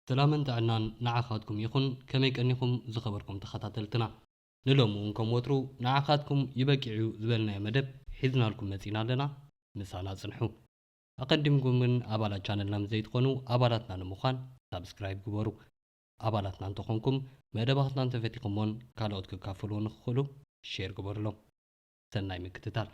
ሰላምን ጥዕናን ንዓኻትኩም ይኹን። ከመይ ቀኒኹም ዝኸበርኩም ተኸታተልትና? ንሎሚ እውን ከም ወትሩ ንዓኻትኩም ይበቂዑ ዝበልናዮ መደብ ሒዝናልኩም መጺና ኣለና። ምሳና ጽንሑ። ኣቐዲምኩም ግን ኣባላት ቻነልና ምስ ዘይትኾኑ ኣባላትና ንምዃን ሳብስክራይብ ግበሩ። ኣባላትና እንተኾንኩም መደባትና እንተፈቲኹሞን ካልኦት ክካፈሉ ንኽኽእሉ ሼር ግበሩሎም። ሰናይ ምክትታል።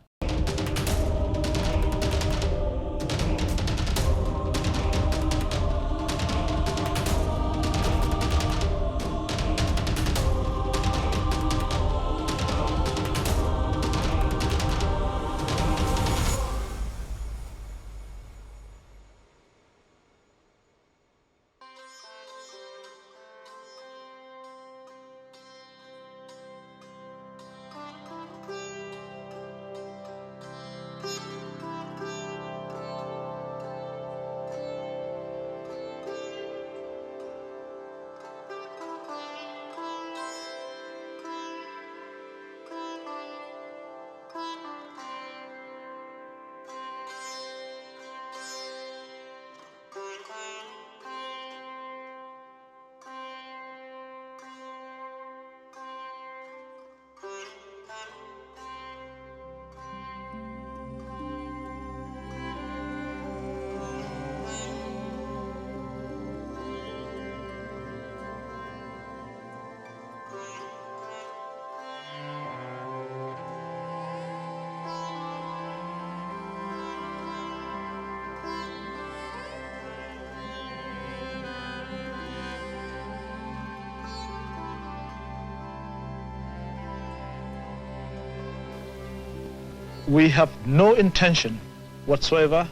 We have no intention whatsoever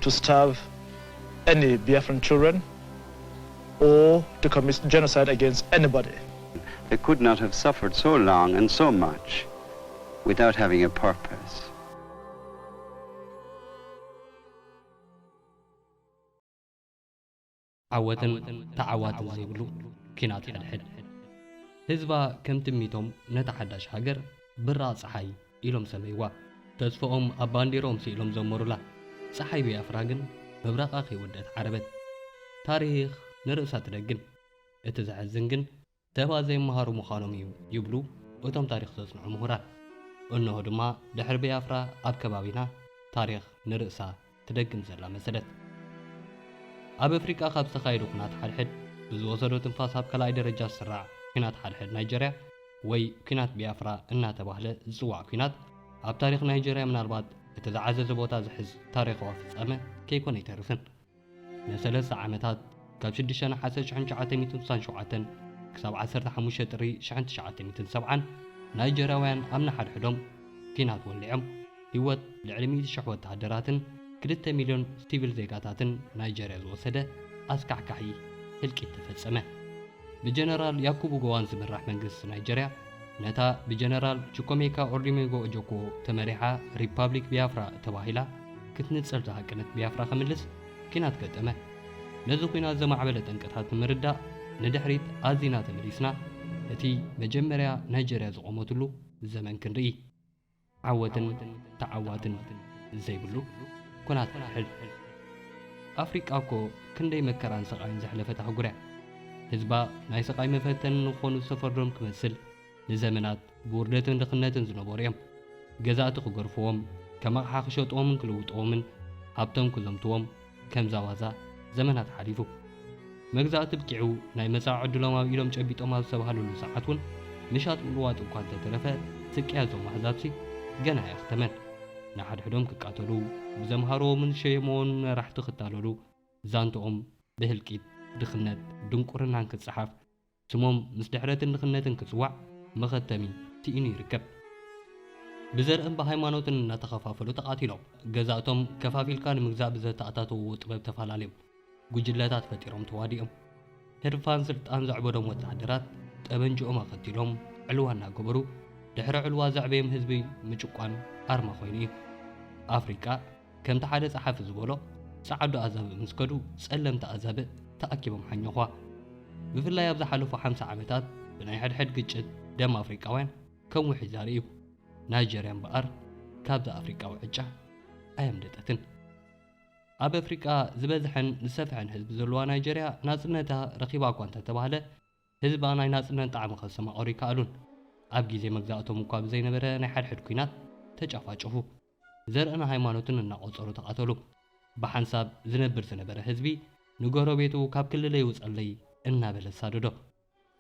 to starve any Biafran children or to commit genocide against anybody. They could not have suffered so long and so much without having a purpose. ዓወትን ተዓዋትን ዘይብሉ ኲናት ሕድሕድ። ህዝባ ከም ትምኒቶም ነታ ሓዳሽ ሃገር ብራቕ ጸሓይ ኢሎም ሰመይዋ። ተስፋኦም ኣብ ባንዴርኦም ስኢሎም ዘመሩላ። ጸሓይ ቢያፍራ ግን ምብራቓ ከይወደት ዓረበት። ታሪኽ ንርእሳ ትደግም። እቲ ዘሕዝን ግን ተባ ዘይመሃሩ ምዃኖም እዩ ይብሉ እቶም ታሪኽ ዘጽንዑ ምሁራን። እነሆ ድማ ድሕሪ ቢያፍራ ኣብ ከባቢና ታሪኽ ንርእሳ ትደግም ዘላ መሰለት። ኣብ ኣፍሪቃ ካብ ዝተኻየዱ ኲናት ሓድሕድ ብዝወሰዶ ትንፋስ ኣብ ካልኣይ ደረጃ ዝስራዕ ኲናት ሓድሕድ ናይጀርያ ወይ ኲናት ቢያፍራ እናተባህለ ዝጽዋዕ ኲናት ኣብ ታሪኽ ናይጀርያ ምናልባት እቲ ዝዓዘዘ ቦታ ዝሕዝ ታሪኻዊ ፍጻመ ከይኮነ ኣይተርፍን። ንሰለስተ ዓመታት ካብ ሽዱሽተ ነሓሰ ሽሕን ትሽዓተ ሚእትን ስሳን ሸውዓተን ክሳብ ዓሰርተ ሓሙሽተ ጥሪ ሽሕን ትሽዓተ ሚእትን ሰብዓን ናይጀርያውያን ኣብ ነሓድሕዶም ኲናት ወሊዖም ህይወት ልዕሊ ሚእቲ ሽሕ ወተሃደራትን ክልተ ሚልዮን ሲቪል ዜጋታትን ናይጀርያ ዝወሰደ ኣስካሕካሒ ህልቂት ተፈጸመ። ብጀነራል ያኩቡ ጎዋን ዝምራሕ መንግስቲ ናይጀርያ ነታ ብጀነራል ቹኮሜካ ኦርዲሜጎ ኦጆኮ ተመሪሓ ሪፓብሊክ ቢያፍራ ተባሂላ ክትንጸል ዝሃቀነት ቢያፍራ ክምልስ ኲናት ገጠመ። ነዚ ኲናት ዘማዕበለ ጠንቅታት ንምርዳእ ንድሕሪት ኣዚና ተመሊስና እቲ መጀመርያ ናይጀርያ ዝቖመትሉ ዘመን ክንርኢ። ዓወትን ተዓዋትን ዘይብሉ ኲናት ሕድሕድ። ኣፍሪቃ እኮ ክንደይ መከራን ስቓይን ዘሕለፈት ኣህጉር እያ። ህዝባ ናይ ስቓይ መፈተኒ ንኽኾኑ ዝተፈርዶም ክመስል ንዘመናት ብውርደትን ድኽነትን ዝነበሩ እዮም። ገዛእቲ ክገርፍዎም፣ ከም ኣቕሓ ክሸጥዎምን ክልውጥዎምን፣ ሃብቶም ክዘምትዎም፣ ከምዛ ዋዛ ዘመናት ሓሊፉ። መግዛእቲ ኣብቂዑ ናይ መጻኢ ዕድሎም ኣብ ኢዶም ጨቢጦም ኣብ ዝተባህለሉ ሰዓት እውን ምሻጥ ምልዋጥ እኳ እንተተረፈ ስቅያት እዞም ኣህዛብሲ ገና ኣየኽተመን። ንሓድሕዶም ክቃተሉ፣ ብዘምሃርዎምን ዝሸየምዎምን መራሕቲ ክታለሉ፣ ዛንትኦም ብህልቂት፣ ድኽነት፣ ድንቁርናን ክጸሓፍ፣ ስሞም ምስ ድሕረትን ድኽነትን ክጽዋዕ መኸተሚ ስኢኑ ይርከብ። ብዘርእን ብሃይማኖትን እናተኸፋፈሉ ተቓቲሎም፣ ገዛእቶም ከፋፊልካ ንምግዛእ ብዘተኣታተውዎ ጥበብ ተፈላለዮም፣ ጉጅለታት ፈጢሮም ተዋዲኦም። ህርፋን ስልጣን ዘዕበዶም ወተሃደራት ጠበንጅኦም ኣኸቲሎም ዕልዋ እናገበሩ ድሕሪ ዕልዋ ዘዕበዮም ህዝቢ ምጭቋን ኣርማ ኮይኑ እዩ። ኣፍሪቃ ከምቲ ሓደ ጸሓፊ ዝበሎ፣ ጸዓዱ ኣዛብእ ምስ ከዱ ጸለምቲ ኣዛብእ ተኣኪቦም ሓኘኹዋ። ብፍላይ ኣብ ዝሓለፉ ሓምሳ ዓመታት ብናይ ሕድሕድ ግጭት ደም ኣፍሪቃውያን ከም ውሒዝ ኣርእዩ። ናይጀርያ እምበኣር ካብዚ ኣፍሪቃዊ ዕጫ ኣየምለጠትን። ኣብ ኣፍሪቃ ዝበዝሐን ዝሰፍሐን ህዝቢ ዘለዋ ናይጀርያ ናጽነታ ረኺባ እኳ እንተተባህለ፣ ህዝባ ናይ ናጽነት ጣዕሚ ከሰማቐሩ ይከኣሉን። ኣብ ግዜ መግዛእቶም እኳ ብዘይነበረ ናይ ሓድሕድ ኲናት ተጨፋጨፉ። ዘርእን ሃይማኖትን እናቖጸሩ ተቓተሉ። ብሓንሳብ ዝነብር ዝነበረ ህዝቢ ንጎረቤቱ ካብ ክልለይ ውጸለይ እናበለ ኣሳደዶ።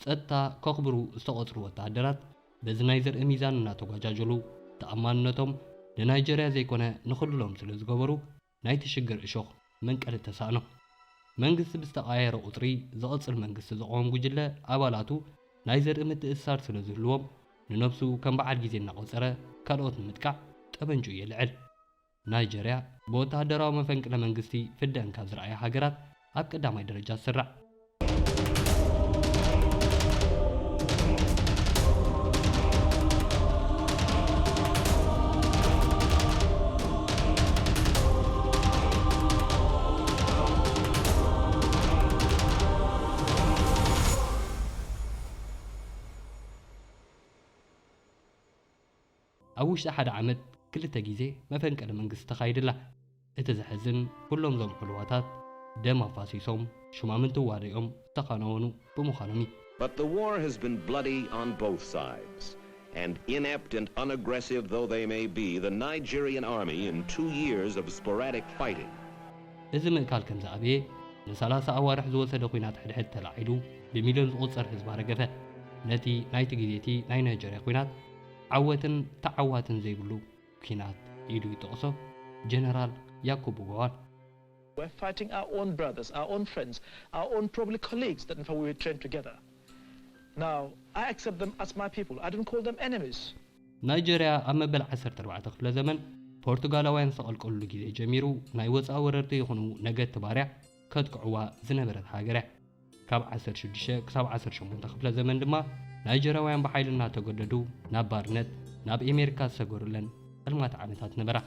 ጸጥታ ከኽብሩ ዝተቖጽሩ ወተሃደራት በዚ ናይ ዘርኢ ሚዛን እናተጓጃጀሉ ተኣማንነቶም ንናይጀርያ ዘይኮነ ንኽልሎም ስለ ዝገበሩ ናይቲ ሽግር እሾኽ መንቀሊ ተሳእኖ። መንግስቲ ብዝተቐያየረ ቁጽሪ ዝቕጽል መንግስቲ ዝቐወም ጉጅለ ኣባላቱ ናይ ዘርኢ ምትእስሳር ስለ ዝህልዎም ንነብሱ ከም በዓል ግዜ እናቖጸረ ካልኦት ንምጥቃዕ ጠበንጅኡ የልዕል። ናይጀርያ ብወተሃደራዊ መፈንቅለ መንግስቲ ፍደአን ካብ ዝረኣያ ሃገራት ኣብ ቀዳማይ ደረጃ ትስራዕ። ኣብ ውሽጢ ሓደ ዓመት ክልተ ግዜ መፈንቅለ መንግስቲ ተኻይድላ። እቲ ዘሕዝን ኩሎም እዞም ዕልዋታት ደም ኣፋሲሶም ሽማምንቲ ዋደኦም ዝተኻነወኑ ብምዃኖም እዩ። But the war has been bloody on both sides, and inept and unaggressive though they may be, the Nigerian army in two years of sporadic fighting እዚ ምእካል ከም ዝኣበየ ንሰላሳ ኣዋርሕ ዝወሰደ ኲናት ሕድሕድ ተላዒሉ ብሚልዮን ዝቑጸር ህዝቢ ኣረገፈ። ነቲ ናይቲ ግዜቲ ናይ ናይጀርያ ኲናት ዓወትን ተዓዋትን ዘይብሉ ኲናት ኢሉ ይጠቕሶ ጀነራል ያኩቡ ጎዋን። We're fighting our own brothers, our own friends, our own probably colleagues that in fact we were trained together. Now, I accept them as my people. I don't call them enemies. ናይጀርያ ኣብ መበል ዓሰርተ ኣርባዕተ ክፍለ ዘመን ፖርቱጋላውያን ዝተቐልቀሉሉ ግዜ ጀሚሩ ናይ ወፃኢ ወረርቲ ይኹኑ ነገድቲ ባርያ ከጥቅዕዋ ዝነበረት ሃገር እያ። ካብ ዓሰርተ ሽዱሽተ ክሳብ ዓሰርተ ሸሞንተ ክፍለ ዘመን ድማ ናይጀርያውያን ብሓይሊ እናተገደዱ ናብ ባርነት ናብ ኤሜሪካ ዝሰገሩለን ዕልማት ዓመታት ነበራ።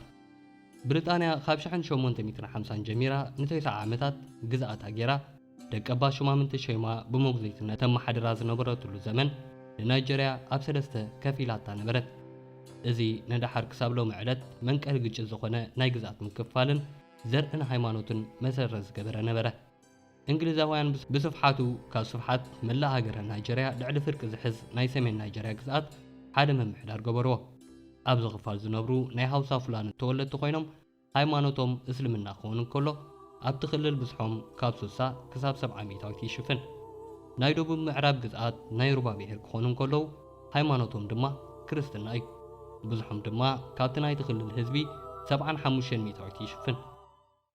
ብሪጣንያ ካብ ሽሕን ሸሞንተ ሚእትን ሓምሳን ጀሚራ ንተስዓ ዓመታት ግዝኣታ ገይራ ደቀባት ሹማምንቲ ሸይማ ብሞግዚትነት ተመሓድራ ዝነበረትሉ ዘመን ንናይጀርያ ኣብ ሰለስተ ከፊላታ ነበረት። እዚ ንደሓር ክሳብ ሎሚ ዕለት መንቀሊ ግጭት ዝኾነ ናይ ግዝኣት ምክፍፋልን ዘርእን ሃይማኖትን መሰረት ዝገበረ ነበረ። እንግሊዛውያን ብስፍሓቱ ካብ ስፍሓት መላእ ሃገረ ናይጀርያ ልዕሊ ፍርቂ ዝሕዝ ናይ ሰሜን ናይጀርያ ግዝኣት ሓደ ምምሕዳር ገበርዎ። ኣብዚ ክፋል ዝነብሩ ናይ ሃውሳ ፉላኒ ተወለድቲ ኮይኖም ሃይማኖቶም እስልምና ክኸውን እንከሎ ኣብቲ ክልል ብዝሖም ካብ ስሳ ክሳብ ሰብዓ ሚእታዊት ይሽፍን። ናይ ደቡብ ምዕራብ ግዝኣት ናይ ሩባ ብሄር ክኾኑ እንከለዉ ሃይማኖቶም ድማ ክርስትና እዩ። ብዝሖም ድማ ካብቲ ናይቲ ክልል ህዝቢ ሰብዓን ሓሙሽተን ሚእታዊት ይሽፍን።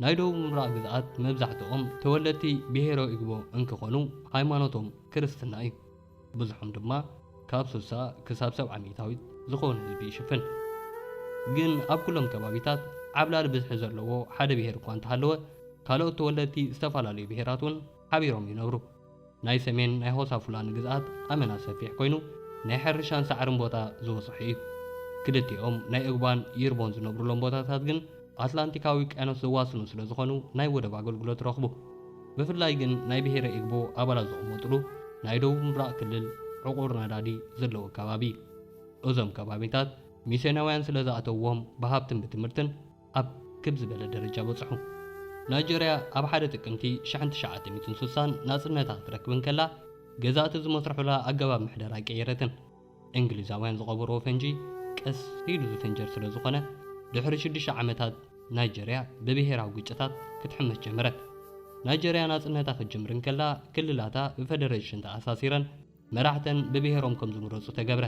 ናይ ደቡብ ምብራቕ ግዝኣት መብዛሕትኦም ተወለድቲ ብሄረ ኢግቦ እንክኾኑ ሃይማኖቶም ክርስትና እዩ። ብዙሖም ድማ ካብ ስሳ ክሳብ ሰብዓ ሚእታዊት ዝኾነ ህዝቢ ይሽፍን። ግን ኣብ ኩሎም ከባቢታት ዓብላሊ ብዝሒ ዘለዎ ሓደ ብሄር እኳ እንተሃለወ ካልኦት ተወለድቲ ዝተፈላለዩ ብሄራት እውን ሓቢሮም ይነብሩ። ናይ ሰሜን ናይ ሆሳ ፉላኒ ግዝኣት ኣመና ሰፊሕ ኮይኑ ናይ ሕርሻን ሳዕርን ቦታ ዝበዝሖ እዩ። ክልቲኦም ናይ እግባን ይርቦን ዝነብሩሎም ቦታታት ግን ኣትላንቲካዊ ውቅያኖስ ዘዋስኑ ስለ ዝኾኑ ናይ ወደብ ኣገልግሎት ረኽቡ። ብፍላይ ግን ናይ ብሄረ ኢግቦ ኣባላት ዝቕመጥሉ ናይ ደቡብ ምብራቕ ክልል ዕቑር ነዳዲ ዘለዎ ከባቢ እዩ። እዞም ከባቢታት ሚስዮናውያን ስለ ዝኣተውዎም ብሃብትን ብትምህርትን ኣብ ክብ ዝበለ ደረጃ በጽሑ። ናይጀርያ ኣብ ሓደ ጥቅምቲ ሽሕን ትሽዓተ ሚእትን ስሳን ናጽነታ ክትረክብ እንከላ ገዛእቲ ዝመስርሑላ ኣገባብ ምሕደራ ኣይቀየረትን። እንግሊዛውያን ዝቐበርዎ ፈንጂ ቀስ ኢሉ ዝፍንጀር ስለ ዝኾነ ድሕሪ ሽዱሽተ ዓመታት ናይጀርያ ብብሄራዊ ግጭታት ክትሕመስ ጀመረት። ናይጀርያ ናጽነታ ክትጅምር እንከላ ክልላታ ብፈደረሽን ተኣሳሲረን መራሕተን ብብሄሮም ከም ዝምረጹ ተገብረ።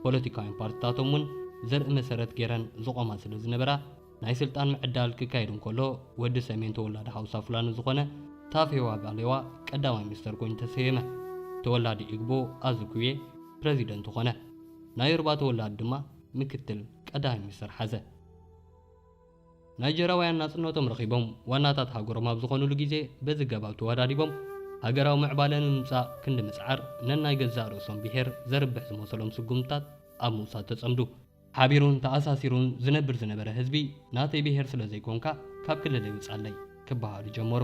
ፖለቲካውያን ፓርትታቶም እውን ዘርኢ መሰረት ገይረን ዝቖማ ስለ ዝነበራ ናይ ስልጣን ምዕዳል ክካየድ እንከሎ ወዲ ሰሜን ተወላዲ ሃውሳ ፉላኒ ዝኾነ ታፌዋ ባሌዋ ቀዳማይ ሚኒስተር ኮይኑ ተሰየመ። ተወላዲ ኢግቦ ኣዝኩዌ ፕረዚደንት ኾነ። ናይ ዮሩባ ተወላዲ ድማ ምክትል ቀዳማይ ሚኒስተር ሓዘ። ናይጀራውያን ናጽነቶም ረኺቦም ዋናታት ሃገሮም ኣብ ዝኾኑሉ ግዜ በዚ ገባብ ተወዳዲቦም ሃገራዊ ምዕባለ ንምምጻእ ክንዲ ምጽዓር ነናይ ገዛእ ርእሶም ብሄር ዘርብሕ ዝመሰሎም ስጉምትታት ኣብ ምውሳድ ተጸምዱ። ሓቢሩን ተኣሳሲሩን ዝነብር ዝነበረ ህዝቢ ናተይ ብሄር ስለ ዘይኮንካ ካብ ክልለይ ውጻለይ ክበሃሉ ጀመሩ።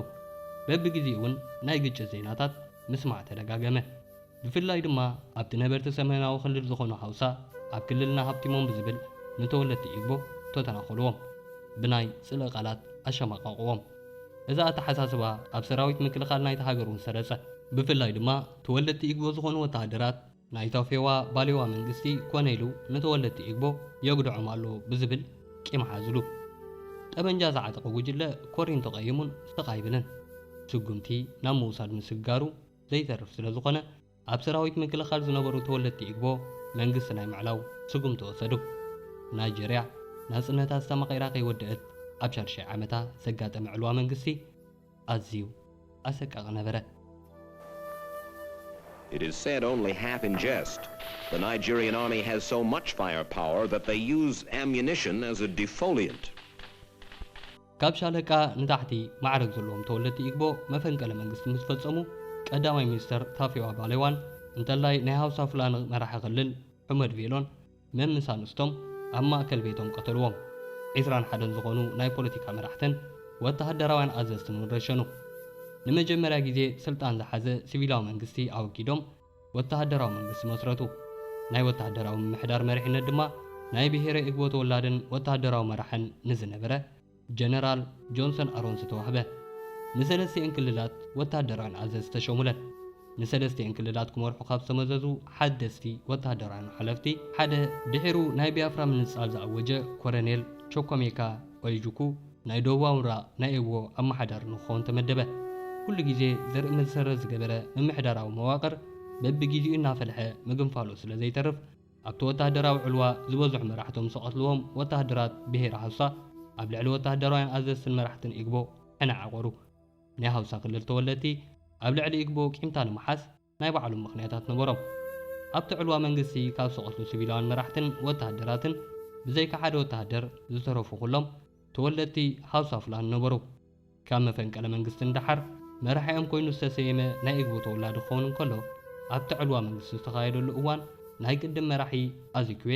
በብግዜኡ እውን ናይ ግጭት ዜናታት ምስማዕ ተደጋገመ። ብፍላይ ድማ ኣብቲ ነበርቲ ሰሜናዊ ክልል ዝኾኑ ሃውሳ ኣብ ክልልና ሃብቲሞም ብዝብል ንተወለድቲ ኢግቦ ተተናኾልዎም። ብናይ ጽልኢ ቃላት ኣሸማቐቕዎም። እዚ ኣተሓሳስባ ኣብ ሰራዊት ምክልኻል ናይታ ሃገር እውን ሰረጸ። ብፍላይ ድማ ተወለድቲ ኢግቦ ዝኾኑ ወተሃደራት ናይ ታፌዋ ባሌዋ መንግስቲ ኮነ ኢሉ ንተወለድቲ ኢግቦ የጉድዖም ኣሎ ብዝብል ቂም ሓዝሉ። ጠበንጃ ዝዓጠቐ ጉጅለ ኮሪን ተቐይሙን ስቕ ኣይብልን። ስጉምቲ ናብ ምውሳድ ምስግጋሩ ዘይተርፍ ስለ ዝኾነ፣ ኣብ ሰራዊት ምክልኻል ዝነበሩ ተወለድቲ ኢግቦ መንግስቲ ናይ ምዕላው ስጉምቲ ወሰዱ። ናይጀርያ ናጽነታ ኣስተማቒራ ከይወደአት ኣብ ሻድሻይ ዓመታ ዘጋጠመ ዕልዋ መንግስቲ ኣዝዩ ኣሰቃቒ ነበረ። It is said only half in jest. The Nigerian army has so much firepower that they use ammunition as a defoliant. ካብ ሻለቃ ንታሕቲ ማዕረግ ዘለዎም ተወለድቲ ኢግቦ መፈንቀለ መንግስቲ ምስ ፈጸሙ፣ ቀዳማይ ሚኒስተር ታፌዋ ባሌዋን እንተላይ ናይ ሃውሳ ፍላን መራሒ ክልል ሑመድ ቬሎን መምስ ኣንስቶም ኣብ ማእከል ቤቶም ቀተልዎም። ዕስራን ሓደን ዝኾኑ ናይ ፖለቲካ መራሕትን ወተሃደራውያን ኣዘዝትን እውን ረሸኑ። ንመጀመርያ ግዜ ስልጣን ዝሓዘ ሲቪላዊ መንግስቲ ኣወጊዶም ወተሃደራዊ መንግስቲ መስረቱ። ናይ ወተሃደራዊ ምምሕዳር መሪሕነት ድማ ናይ ብሄረ ኢግቦ ተወላድን ወተሃደራዊ መራሕን ንዝነበረ ጀነራል ጆንሰን ኣሮንስ ተዋህበ። ንሰለስቲኤን ክልላት ወተሃደራውያን ኣዘዝቲ ተሸሙለን። ንሰለስቲኤን ክልላት ክመርሑ ካብ ዝተመዘዙ ሓደስቲ ወተሃደራውያን ሓለፍቲ ሓደ፣ ድሒሩ ናይ ቢያፍራ ምንጻል ዝኣወጀ ኮረኔል ቾኮሜካ ኦይጁኩ ናይ ደቡባዊ ምብራቕ ናይ ኢግቦ ኣመሓዳሪ ንክኸውን ተመደበ። ኩሉ ግዜ ዘርኢ መሰረት ዝገበረ ምምሕዳራዊ መዋቕር በብግዜኡ እናፈልሐ ምግንፋሉ ስለ ዘይተርፍ፣ ኣብቲ ወተሃደራዊ ዕልዋ ዝበዝሑ መራሕቶም ዝቐትልዎም ወተሃደራት ብሄረ ሃውሳ ኣብ ልዕሊ ወተሃደራውያን ኣዘዝትን መራሕትን ኢግቦ ሕነ ዓቖሩ። ናይ ሃውሳ ክልል ተወለድቲ ኣብ ልዕሊ ኢግቦ ቂምታ ንምሓዝ ናይ ባዕሎም ምኽንያታት ነበሮም። ኣብቲ ዕልዋ መንግስቲ ካብ ዝቐትሉ ሲቪላውያን መራሕትን ወተሃደራትን ብዘይካ ሓደ ወተሃደር ዝተረፉ ኩሎም ተወለድቲ ሃውሳ ፍላን ነበሩ። ካብ መፈንቀለ መንግስቲ ንደሓር መራሒኦም ኮይኑ ዝተሰየመ ናይ ኢግቦ ተወላዲ ክኸውን እንከሎ፣ ኣብቲ ዕልዋ መንግስቲ ዝተኻየደሉ እዋን ናይ ቅድም መራሒ ኣዚክዌ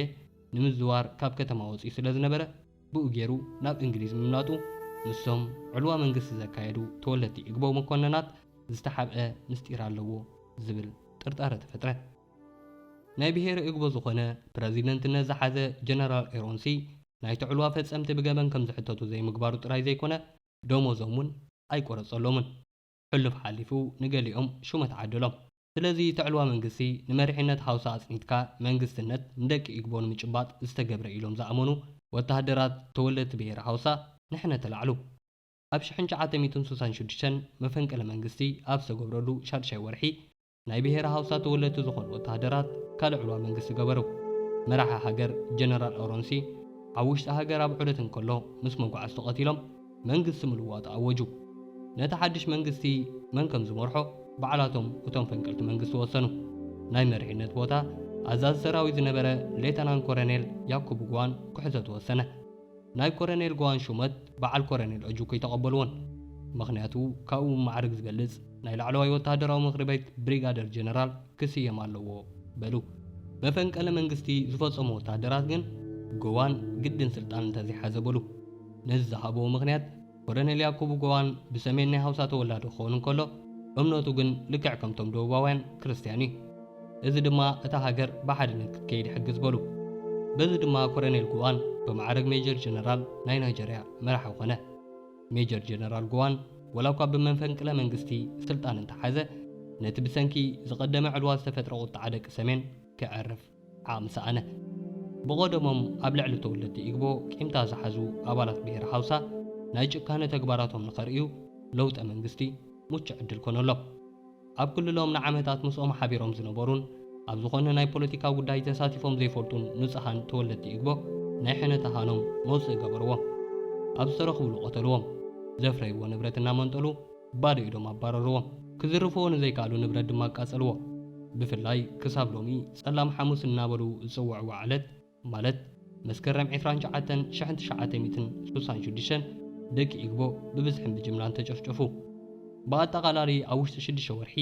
ንምዝዋር ካብ ከተማ ወጺኡ ስለ ዝነበረ፣ ብኡ ገይሩ ናብ እንግሊዝ ምምላጡ ምስቶም ዕልዋ መንግስቲ ዘካየዱ ተወለድቲ ኢግቦ መኮንናት ዝተሓብአ ምስጢር ኣለዎ ዝብል ጥርጣረ ተፈጥረ። ናይ ብሄረ ኢግቦ ዝኾነ ፕረዚደንትነት ዝሓዘ ጀነራል ኤሮንሲ ናይቲ ዕልዋ ፈጸምቲ ብገበን ከም ዝሕተቱ ዘይምግባሩ ጥራይ ዘይኮነ፣ ደሞዞም እውን ኣይቆረጸሎምን። ሕሉፍ ሓሊፉ ንገሊኦም ሹመት ዓደሎም። ስለዚ እቲ ዕልዋ መንግስቲ ንመሪሕነት ሃውሳ ኣጽኒትካ መንግስትነት ንደቂ ኢግቦ ንምጭባጥ ዝተገብረ ኢሎም ዝኣመኑ ወተሃደራት ተወለድቲ ብሄረ ሃውሳ ንሕነ ተላዕሉ። ኣብ ሽሕን ትሽዓተ ሚእትን ስሳን ሽዱሽተን መፈንቅለ መንግስቲ ኣብ ዝተገብረሉ ሻድሻይ ወርሒ ናይ ብሄረ ሃውሳ ተወለድቲ ዝኾኑ ወተሃደራት ካልእ ዕልዋ መንግስቲ ገበሩ። መራሒ ሃገር ጀነራል ኦሮንሲ ኣብ ውሽጢ ሃገር ኣብ ዑደት እንከሎ ምስ መጓዕዝቱ ቀቲሎም መንግስቲ ምልዋጥ ኣወጁ። ነቲ ሓድሽ መንግስቲ መን ከም ዝመርሖ ባዕላቶም እቶም ፈንቀልቲ መንግስቲ ወሰኑ። ናይ መሪሕነት ቦታ ኣዛዚ ሰራዊት ዝነበረ ሌተናን ኮረኔል ያኩብ ግዋን ክሕዞ ተወሰነ። ናይ ኮረኔል ግዋን ሹመት በዓል ኮረኔል ኦጁኮ ኣይተቐበልዎን። ምኽንያቱ ካብኡ ማዕርግ ዝገልጽ ናይ ላዕለዋይ ወተሃደራዊ ምኽሪ ቤት ብሪጋደር ጀነራል ክስየም ኣለዎ በሉ። መፈንቀለ መንግስቲ ዝፈጸሙ ወተሃደራት ግን ግዋን ግድን ስልጣን እንተዘይሓዘ በሉ። ነዚ ዝሃብዎ ምኽንያት ኮረኔል ያኩብ ግዋን ብሰሜን ናይ ሃውሳ ተወላዲ ክኸውን እንከሎ እምነቱ ግን ልክዕ ከምቶም ደቡባውያን ክርስትያን እዩ። እዚ ድማ እታ ሃገር ብሓድነት ክትከይድ ይሕግዝ በሉ። በዚ ድማ ኮረኔል ግዋን ብማዕረግ ሜጀር ጀነራል ናይ ናይጀርያ መራሒ ኮነ። ሜጀር ጀነራል ግዋን ወላ እኳ ብመፈንቅለ መንግስቲ ስልጣን እንተሓዘ፣ ነቲ ብሰንኪ ዝቐደመ ዕልዋ ዝተፈጥረ ቁጥዓ ደቂ ሰሜን ከዕርፍ ዓቕሚ ሰኣነ። ብቐደሞም ኣብ ልዕሊ ተወለድቲ ኢግቦ ቂምታ ዝሓዙ ኣባላት ብሄረ ሃውሳ ናይ ጭካነ ተግባራቶም ንኸርእዩ ለውጠ መንግስቲ ምቹእ ዕድል ኮነሎም። ኣብ ክልሎም ንዓመታት ምስኦም ሓቢሮም ዝነበሩን ኣብ ዝኾነ ናይ ፖለቲካ ጉዳይ ተሳቲፎም ዘይፈልጡን ንጹሃን ተወለድቲ ኢግቦ ናይ ሕነ ተሃኖም መውጽኢ ገበርዎም። ኣብ ዝተረኽብሉ ቀተልዎም። ዘፍረይዎ ንብረት እናመንጠሉ ባዶ ኢዶም ኣባረርዎም። ክዝርፍዎ ንዘይከኣሉ ንብረት ድማ ኣቃጸልዎ። ብፍላይ ክሳብ ሎሚ ጸላም ሓሙስ እናበሉ ዝጽውዕዋ ዕለት ማለት መስከረም ዕስራን ትሽዓተን ሽሕን ትሽዓተ ሚእትን ስሳን ሽዱሽተን ደቂ ኢግቦ ብብዝሕን ብጅምላን ተጨፍጨፉ። ብኣጠቓላሊ ኣብ ውሽጢ ሽዱሽተ ወርሒ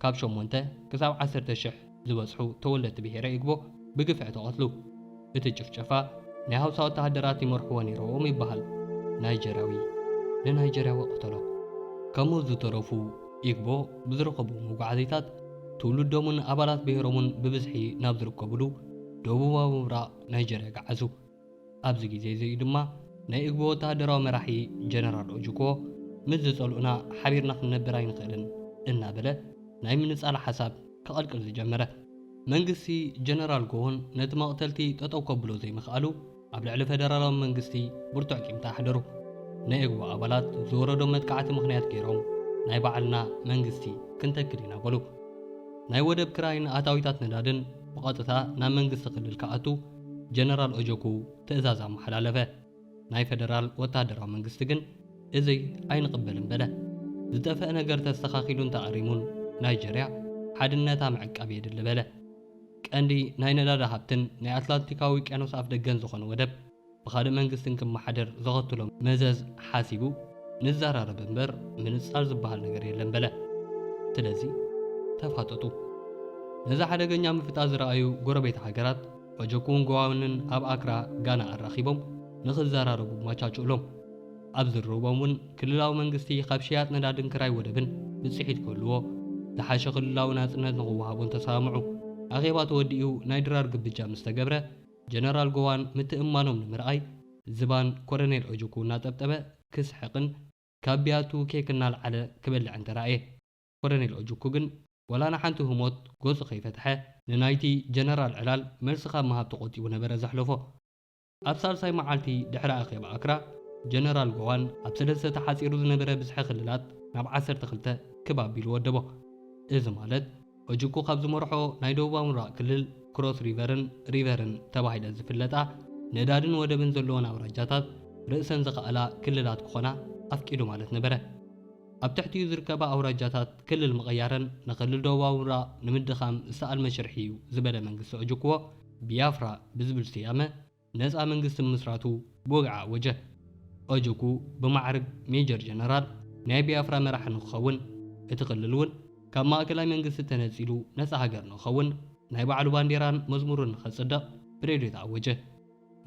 ካብ ሸሞንተ ክሳብ ዓሰርተ ሽሕ ዝበጽሑ ተወለድቲ ብሄረ ኢግቦ ብግፍዒ ተቐትሉ። እቲ ጭፍጨፋ ናይ ሃውሳ ወተሃደራት ይመርሕዎ ነይሮም ይበሃል። ናይጀርያዊ ንናይጀርያዊ ቀተሎ። ካብ ሞት ዝተረፉ ኢግቦ ብዝረኸቡ መጓዓዝያታት ትውልዶምን ኣባላት ብሄሮምን ብብዝሒ ናብ ዝርከብሉ ደቡባዊ ምብራቕ ናይጀርያ ገዓዙ። ኣብዚ ግዜ እዚ እዩ ድማ ናይ ኢግቦ ወተሃደራዊ መራሒ ጀነራል ኦጁኮ ምስ ዝጸልኡና ሓቢርና ክንነብር ኣይንኽእልን እናበለ ናይ ምንጻል ሓሳብ ክቐልቅል ዝጀመረ። መንግስቲ ጀነራል ጎወን ነቲ መቕተልቲ ጠጠው ከብሎ ዘይምኽኣሉ ኣብ ልዕሊ ፈደራላዊ መንግስቲ ብርቱዕ ቂምታ ኣሕደሩ። ናይ ኤግቦ ኣባላት ዝወረዶም መጥቃዕቲ ምኽንያት ገይሮም ናይ ባዕልና መንግስቲ ክንተክል ኢና በሉ። ናይ ወደብ ክራይን ኣታዊታት ነዳድን ብቐጥታ ናብ መንግስቲ ክልል ክኣቱ ጀነራል ኦጆኩ ትእዛዝ ኣመሓላለፈ። ናይ ፈደራል ወተሃደራዊ መንግስቲ ግን እዚ ኣይንቕበልን በለ። ዝጠፍአ ነገር ተስተኻኺሉን ተኣሪሙን ናይጀርያ ሓድነታ ምዕቃብ የድሊ በለ። ቀንዲ ናይ ነዳዲ ሃብትን ናይ ኣትላንቲካዊ ውቅያኖስ ኣፍ ደገን ዝኾነ ወደብ ብኻልእ መንግስትን ክመሓደር ዘኸትሎ መዘዝ ሓሲቡ ንዘራረብ እምበር ምንጻል ዝበሃል ነገር የለን በለ። ስለዚ ተፋጠጡ። ነዚ ሓደገኛ ምፍጣ ዝረኣዩ ጎረቤት ሃገራት ኦጆኩን ጎዋንን ኣብ ኣክራ ጋና ኣራኺቦም ንኽዘራረቡ ማቻችኡሎም። ኣብ ዝርርቦም እውን ክልላዊ መንግስቲ ካብ ሽያጥ ነዳድን ክራይ ወደብን ብፅሒት ክህልዎ፣ ዝሓሸ ክልላዊ ናፅነት ንኽወሃቦን ተሰማምዑ። ኣኼባ ተወዲኡ ናይ ድራር ግብጃ ምስ ተገብረ፣ ጀነራል ጎዋን ምትእምማኖም ንምርኣይ ዝባን ኮረኔል ኦጁኩ እናጠብጠበ ክስሕቕን ካብ ቢያቱ ኬክ እናልዓለ ክበልዕን ተራእየ። ኮረኔል ኦጁኩ ግን ዋላ ንሓንቲ ህሞት ገጹ ከይፈትሐ ንናይቲ ጀነራል ዕላል መልሲ ካብ ምሃብ ተቖጢቡ ነበረ ዘሕለፎ። ኣብ ሳልሳይ መዓልቲ ድሕሪ ኣኼባ ኣክራ፣ ጀነራል ጎዋን ኣብ ሰለስተ ተሓጺሩ ዝነበረ ብዝሒ ክልላት ናብ ዓሰርተ ክልተ ክብ ኣቢሉ ወደቦ። እዚ ማለት ኦጁኩ ካብ ዝመርሖ ናይ ደቡባዊ ምብራቕ ክልል ክሮስ ሪቨርን ሪቨርን ተባሂለን ዝፍለጣ ነዳድን ወደብን ዘለወን ኣውራጃታት ርእሰን ዝኸኣላ ክልላት ክኾና ኣፍቂዱ ማለት ነበረ። ኣብ ትሕቲኡ ዝርከባ ኣውራጃታት ክልል ምቕያረን ንክልል ደቡባዊ ምብራቕ ንምድኻም ዝተኣልመ ሽርሒ እዩ ዝበለ መንግስቲ ኦጁኩዎ፣ ቢያፍራ ብዝብል ስያመ ነጻ መንግስቲ ምምስራቱ ብወግዒ ኣወጀ። ኦጁኩ ብማዕርግ ሜጀር ጀነራል ናይ ቢያፍራ መራሒ ንክኸውን፣ እቲ ክልል እውን ካብ ማእከላይ መንግስቲ ተነጺሉ ነጻ ሃገር ንክኸውን ናይ ባዕሉ ባንዴራን መዝሙርን ንኸጽድቕ ብሬድዮ ተኣወጀ።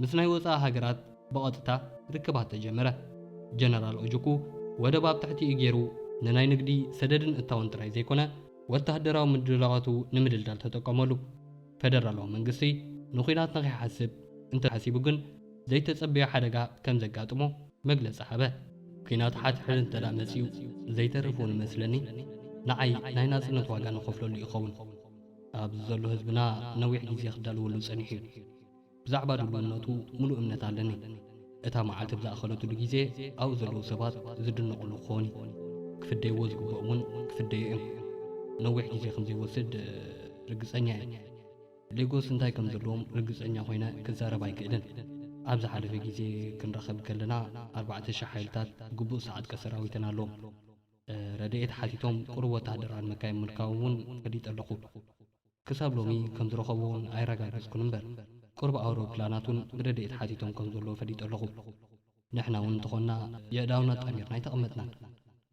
ምስ ናይ ወጻኢ ሃገራት ብቐጥታ ርክባት ተጀመረ። ጀነራል ኦጁኩ ወደብ ኣብ ትሕቲኡ ገይሩ ንናይ ንግዲ ሰደድን እታውን ጥራይ ዘይኮነ፣ ወተሃደራዊ ምድላዋቱ ንምድልዳል ተጠቀመሉ። ፈደራላዊ መንግስቲ ንኲናት ንኸይሓስብ እንተሓሲቡ ግን ዘይተጸበዮ ሓደጋ ከም ዘጋጥሞ መግለጺ ሃበ። ኲናት ሓድሕድ እንተ ደኣ መጺኡ ዘይተርፍ እውን መስለኒ፣ ንዓይ ናይ ናጽነት ዋጋ ንኸፍለሉ ይኸውን። ኣብዚ ዘሎ ህዝብና ነዊሕ ግዜ ክዳለወሉ ጸኒሑ እዩ። ብዛዕባ ድልውነቱ ምሉእ እምነት ኣለኒ። እታ መዓልቲ ብዝኣኸለትሉ ግዜ ኣብኡ ዘለዉ ሰባት ዝድነቑሉ ክኸውን እዩ። ክፍደይዎ ዝግብኦም እውን ክፍደዩ እዮም። ነዊሕ ግዜ ከም ዘይወስድ ርግጸኛ እየ። ሌጎስ እንታይ ከም ዘለዎም ርግጸኛ ኮይነ ክዛረብ ኣይክእልን። ኣብ ዝሓለፈ ግዜ ክንራኸብ ከለና ኣርባዕተ ሽሕ ሓይልታት ግቡእ ዝተዓጥቀ ሰራዊትን ኣለዎም። ረድኤት ሓቲቶም ቁሩብ ወተሃደራውያን መካይን ምርካቦም እውን ፈሊጠ ኣለኹ። ክሳብ ሎሚ ከም ዝረኸብዎ እውን ኣየረጋገጽኩን እምበር፣ ቁሩብ ኣውሮፕላናት እውን ብረድኤት ሓቲቶም ከም ዘለዉ ፈሊጠ ኣለኹ። ንሕና እውን እንተኾንና የእዳውና ኣጣሚርና ኣይተቐመጥናን።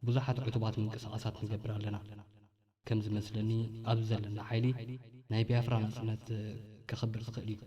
ብዙሓት ዕቱባት ምንቅስቓሳት ንገብር ኣለና። ከም ዝመስለኒ ኣብዚ ዘለና ሓይሊ ናይ ቢያፍራ ናጽነት ከኽብር ዝኽእል እዩ።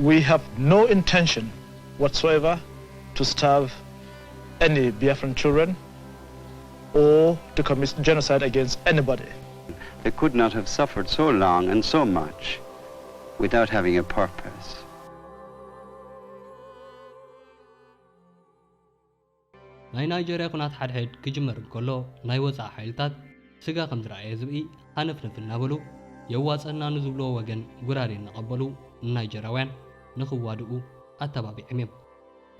We have no intention whatsoever to starve any Biafran children. or to commit genocide against anybody. They could not have suffered so long and so much without having a purpose. ናይ ናይጀርያ ኩናት ሓድሕድ ክጅመር እንከሎ ናይ ወፃኢ ሓይልታት ስጋ ከም ዝረኣየ ዝብኢ ሃነፍነፍ እናበሉ የዋፀና ንዝብልዎ ወገን ጉራዴ እናቐበሉ ንናይጀራውያን ንኽዋድኡ ኣተባቢዖም እዮም።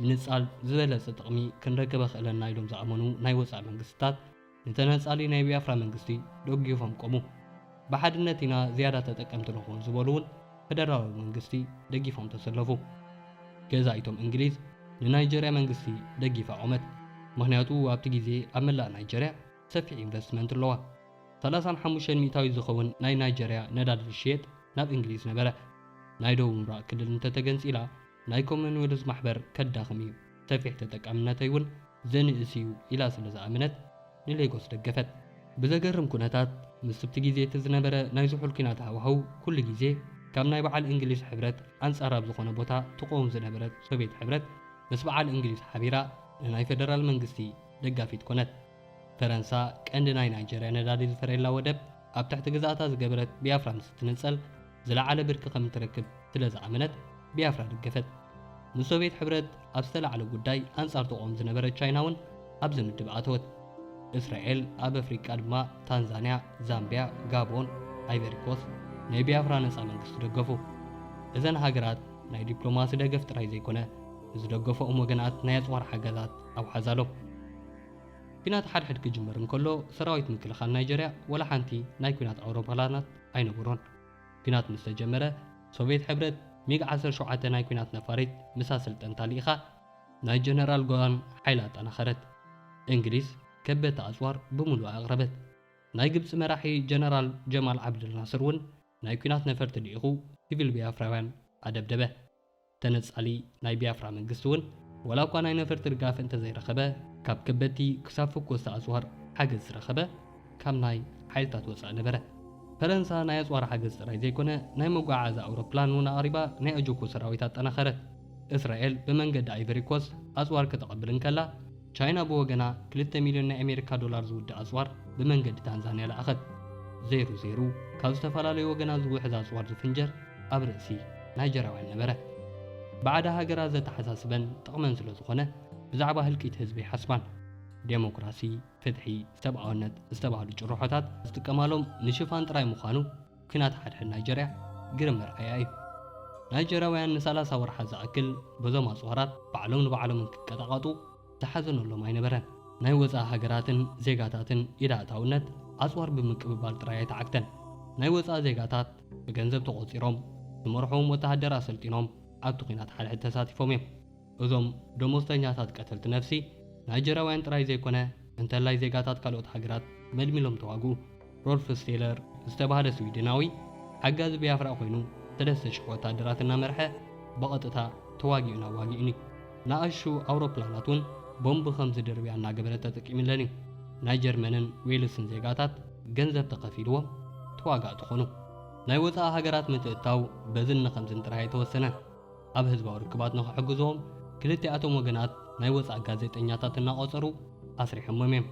ምንፃል ዝበለፀ ጥቕሚ ክንረክበ ክእለና ኢሎም ዝኣመኑ ናይ ወፃኢ መንግስትታት ንተነፃሊ ናይ ቢያፍራ መንግስቲ ደጊፎም ቆሙ። ብሓድነት ኢና ዝያዳ ተጠቀምቲ ንኾን ዝበሉ እውን ፈደራላዊ መንግስቲ ደጊፎም ተሰለፉ። ገዛኢቶም እንግሊዝ ንናይጀርያ መንግስቲ ደጊፋ ቆመት። ምኽንያቱ ኣብቲ ግዜ ኣብ መላእ ናይጀርያ ሰፊሕ ኢንቨስትመንት ኣለዋ። ሰላሳን ሓሙሽተን ሚእታዊት ዝኸውን ናይ ናይጀርያ ነዳዲ ዝሽየጥ ናብ እንግሊዝ ነበረ። ናይ ደቡብ ምብራቕ ክልል እንተተገንፂላ ናይ ኮመንዌልዝ ማሕበር ከዳኽም እዩ፣ ሰፊሕ ተጠቃምነተይ እውን ዘንእስ እዩ ኢላ ስለ ዝኣመነት ንሌጎስ ደገፈት። ብዘገርም ኩነታት ምስ ኣብቲ ግዜ እቲ ዝነበረ ናይ ዝሑል ኲናት ሃዋህው ኩሉ ግዜ ካብ ናይ በዓል እንግሊዝ ሕብረት ኣንጻር ኣብ ዝኾነ ቦታ ትቆም ዝነበረት ሶቪየት ሕብረት ምስ በዓል እንግሊዝ ሓቢራ ንናይ ፈደራል መንግስቲ ደጋፊት ኮነት። ፈረንሳ ቀንዲ ናይ ናይጀርያ ነዳዲ ዝፈረየላ ወደብ ኣብ ትሕቲ ግዝኣታ ዝገበረት ቢያፍራ ምስ እትንጸል ዝለዓለ ብርኪ ከም እትረክብ ስለ ዝኣመነት ቢያፍራ ደገፈት። ንሶቪየት ሕብረት ኣብ ዝተላዕለ ጉዳይ ኣንጻር ትቖም ዝነበረት ቻይና እውን ኣብዚ ምድብ ኣተወት። እስራኤል ኣብ ኣፍሪቃ ድማ ታንዛንያ፣ ዛምቢያ፣ ጋቦን፣ ኣይቨሪኮስት ናይ ቢያፍራ ነጻ መንግስቲ ደገፉ። እዘን ሃገራት ናይ ዲፕሎማሲ ደገፍ ጥራይ ዘይኮነ ንዝደገፈኦም ወገናት ናይ ኣጽዋር ሓገዛት ኣውሓዛሎም። ኲናት ሓድሕድ ክጅመር እንከሎ ሰራዊት ምክልኻል ናይጀርያ ወላ ሓንቲ ናይ ኲናት ኣውሮፕላናት ኣይነበሮን። ኲናት ምስ ተጀመረ ሶቪየት ሕብረት ሚግ ዓሰርተ ሸውዓተ ናይ ኲናት ነፋሪት ምስ ኣሰልጠንታ ልኢኻ ናይ ጀነራል ጎዋን ሓይሊ ኣጠናኸረት። እንግሊዝ ከበድቲ ኣጽዋር ብምሉኣ ኣቕረበት። ናይ ግብጺ መራሒ ጀነራል ጀማል ዓብደል ናስር እውን ናይ ኲናት ነፈርቲ ልኢኹ ሲቪል ቢያፍራውያን ኣደብደበ። ተነጻሊ ናይ ቢያፍራ መንግስቲ እውን ዋላ እኳ ናይ ነፈርቲ ድጋፍ እንተዘይረኸበ ካብ ከበድቲ ክሳብ ፈኮስቲ ኣጽዋር ሓገዝ ዝረኸበ ካብ ናይ ሓይልታት ወጻኢ ነበረ። ፈረንሳ ናይ ኣጽዋር ሓገዝ ጥራይ ዘይኮነ ናይ መጓዓዓዚ ኣውሮፕላን እውን ኣቕሪባ ናይ ኣጆኮ ሰራዊት ኣጠናኸረት። እስራኤል ብመንገዲ ኣይቨሪኮስት ኣጽዋር ከተቐብል እንከላ ቻይና ብወገና ክልተ ሚልዮን ናይ ኣሜሪካ ዶላር ዝውድእ ኣጽዋር ብመንገዲ ታንዛንያ ለኣኸት። ዜሩ ዜሩ ካብ ዝተፈላለዩ ወገናት ዝውሕዝ ኣጽዋር ዝፍንጀር ኣብ ርእሲ ናይጀራውያን ነበረ። ባዕዳ ሃገራት ዘተሓሳስበን ጥቕመን ስለ ዝኾነ ብዛዕባ ህልቂት ህዝቢ ይሓስባን። ዴሞክራሲ፣ ፍትሒ፣ ሰብኣውነት ዝተባህሉ ጭርሖታት ዝጥቀማሎም ንሽፋን ጥራይ ምዃኑ ኲናት ሓድሕድ ናይጀርያ ግርም መርኣያ እዩ። ናይጀራውያን ንሰላሳ ወርሓት ዝኣክል በዞም ኣጽዋራት ባዕሎም ንባዕሎም እንክቀጣቐጡ ዝሓዘነሎም ኣይነበረን። ናይ ወጻኢ ሃገራትን ዜጋታትን ኢድ ኣእታውነት ኣጽዋር ብምቅብባል ጥራይ ኣይተዓግተን። ናይ ወጻኢ ዜጋታት ብገንዘብ ተቖጺሮም ዝመርሕዎም ወተሃደር ኣሰልጢኖም ኣብቲ ኲናት ሓድሕድ ተሳቲፎም እዮም። እዞም ደሞዝተኛታት ቀተልቲ ነፍሲ ናይጀራውያን ጥራይ ዘይኮነ እንተላይ ዜጋታት ካልኦት ሃገራት መልሚሎም ተዋግኡ። ሮልፍ ስቴለር ዝተባህለ ስዊድናዊ ሓጋዚ ቢያፍራ ኮይኑ ሰለስተ ሽሕ ወታደራት እናመርሐ ብቐጥታ ተዋጊኡን ኣዋጊኡን እዩ። ንኣሽቱ ኣውሮፕላናት እውን ቦምብ ከም ዝድርብያ እናገበረ ተጠቂምለን እዩ። ናይ ጀርመንን ዌልስን ዜጋታት ገንዘብ ተኸፊልዎም ተዋጋእቲ ኾኑ። ናይ ወፃኢ ሃገራት ምትእትታው በዝን ንኸምዝን ጥራይ ኣይተወሰነን። ኣብ ህዝባዊ ርክባት ንኽሕግዝዎም ክልቲኣቶም ወገናት ናይ ወፃኢ ጋዜጠኛታት እናቖፀሩ ኣስሪሖሞም እዮም።